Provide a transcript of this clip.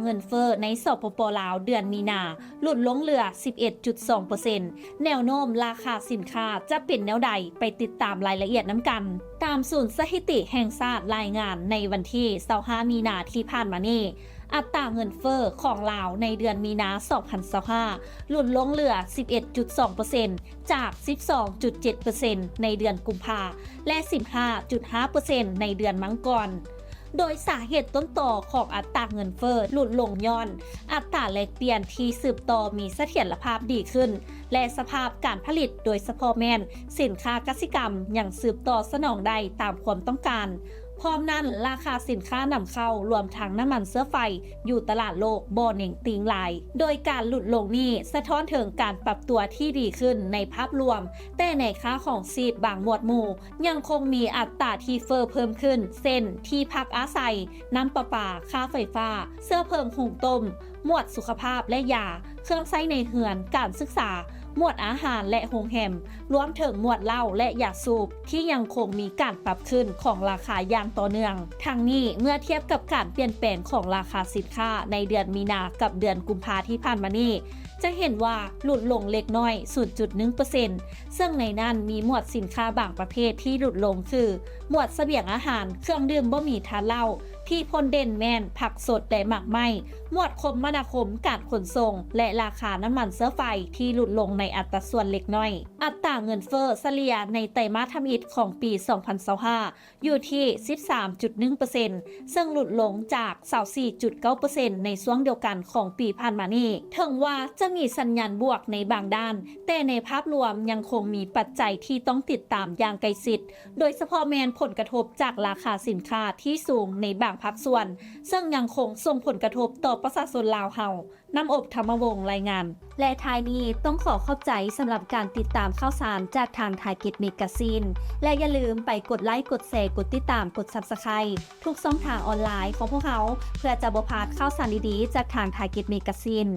ເງິນເຟີ້ໃນ ສປປ ລາວ ເດືອນມີນາ ຫຼຸດລົງເຫຼືອ ສິບເອັດຈຸດສອງເປີເຊັນ. ແນວໂນ້ມລາຄາສິນຄ້າຈະເປັນແນວໃດ? ໄປຕິດຕາມລາຍລະອຽດນຳກັນ. ຕາມສູນສະຖິຕິແຫ່ງຊາດລາຍງານໃນວັນທີ ຊາວຫ້າ ມີນາທີ່ຜ່ານມານີ້, ອັດຕາເງິນເຟີ້ຂອງລາວໃນເດືອນມີນາ ສອງພັນຊາວຫ້າ ຫຼຸດລົງເຫຼືອ ສິບເອັດຈຸດສອງເປີເຊັນ ຈາກ ສິບສອງຈຸດເຈັດເປີເຊັນ ໃນເດືອນກຸມພາ ແລະ ສິບຫ້າຈຸດຫ້າເປີເຊັນ ໃນເດືອນມັງກອນ. ໂດຍສາເຫດຕົ້ນຕໍຂອງອັດຕາເງິນເຟີ້ຫຼຸດລົງຍ້ອນອັດຕາແລກປ່ຽນທີ່ສືບຕໍ່ມີສະຖຽນລະພາບດີຂຶ້ນ ແລະ ສະພາບການຜະລິດ, ໂດຍສະເພາະແມ່ນສິນຄ້າກະສິກຳ ຍັງສືບຕໍ່ສະໜອງໄດ້ຕາມຄວາມຕ້ອງການ. ພ້ອມນັ້ນ, ລາຄາສິນຄ້ານຳເຂົ້າ, ລວມທັງນ້ຳມັນເຊື້ອໄຟ, ຢູ່ຕະຫຼາດໂລກບໍ່ເໜັງຕີງຫຼາຍ, ໂດຍການຫຼຸດລົງນີ້ສະທ້ອນເຖິງການປັບຕົວທີ່ດີຂຶ້ນໃນພາບລວມ, ແຕ່ໃນຄ່າຄອງຊີບບາງໝວດໝູ່ຍັງຄົງມີອັດຕາທີ່ເຟີ້ເພີ່ມຂຶ້ນ, ເຊັ່ນ ທີ່ພັກອາໄສ, ນ້ຳປະປາ, ຄ່າໄຟຟ້າ, ເຊື້ອເພີງຫຸງຕົ້ມ, ໝວດສຸຂະພາບ ແລະ ຢາ, ເຄື່ອງໃຊ້ໃນເຮືອນ, ການສຶກສາ, ໝວດອາຫານ ແລະ ໂຮງແຮມ, ລວມເຖິງໝວດເຫຼົ້າ ແລະ ຢາສູບ ທີ່ຍັງຄົງມີການປັບຂຶ້ນຂອງລາຄາຢ່າງຕໍ່ເນື່ອງ. ທັງນີ້, ເມື່ອທຽບກັບການປ່ຽນແປງຂອງລາຄາສິນຄ້າໃນເດືອນມີນາກັບເດືອນກຸມພາທີ່ຜ່ານມານີ້, ຈະເຫັນວ່າຫຼຸດລົງເລັກນ້ອຍ ສູນຈຸດໜຶ່ງເປີເຊັນ, ເຊິ່ງໃນນັ້ນມີໝວດສິນຄ້າບາງປະເພດທີ່ຫຼຸດລົງຄື ໝວດສະບຽງອາຫານ, ເຄື່ອງດື່ມບໍ່ມີທາດເຫຼົ້າ, ທີ່ພົ້ນເດັ່ນແມ່ນຜັກສົດ ແລະ ໝາກໄມ້, ໝວດຄົມມະນາຄົມການຂົນສົ່ງ ແລະ ລາຄານ້ຳມັນເຊື້ອໄຟທີ່ຫຼຸດລົງໃນອັດຕາສ່ວນເລັກນ້ອຍ. ອັດຕາເງິນເຟີ້ສະເລ່ຍໃນໄຕມາດທຳອິດຂອງປີສອງພັນຊາວຫ້າ ຢູ່ທີ່ສິບສາມຈຸດໜຶ່ງເປີເຊັນ ເຊິ່ງຫຼຸດລົງຈາກຊາວສີ່ຈຸດເກົ້າເປີເຊັນ ໃນຊ່ວງດຽວກັນຂອງປີຜ່ານມານີ້. ເຖິງວ່າຈະມີສັນຍານບວກໃນບາງດ້ານ, ແຕ່ໃນພາບລວມຍັງຄົງມີປັດໄຈທີ່ຕ້ອງຕິດຕາມຢ່າງໃກ້ຊິດ, ໂດຍສະເພາະແມ່ນຜົນກະທົບຈາກລາຄາສິນຄ້າທີ່ສູງໃນບາງພາກສ່ວນ, ເຊິ່ງຍັງຄົງສົ່ງຜົນກະທົບຕໍ່ປະຊາຊົນລາວເຮົາ. ນ້ຳອົບ ທຳມະວົງ ລາຍງານ. ແລະ ທ້າຍນີ້ຕ້ອງຂໍຂອບໃຈສຳລັບການຕິດຕາມຂ່າວສານຈາກທາງ Target Magazine ແລະ ຢ່າລືມໄປກົດໄລ, ກົດແຊ, ກົດຕິດຕາມ, ກົດ Subscribe ທຸກຊ່ອງທາງອອນລາຍຂອງພວກເຮົາ ເພື່ອຈະບໍ່ພາດຂ່າວສານດີໆຈາກທາງ Target Magazine.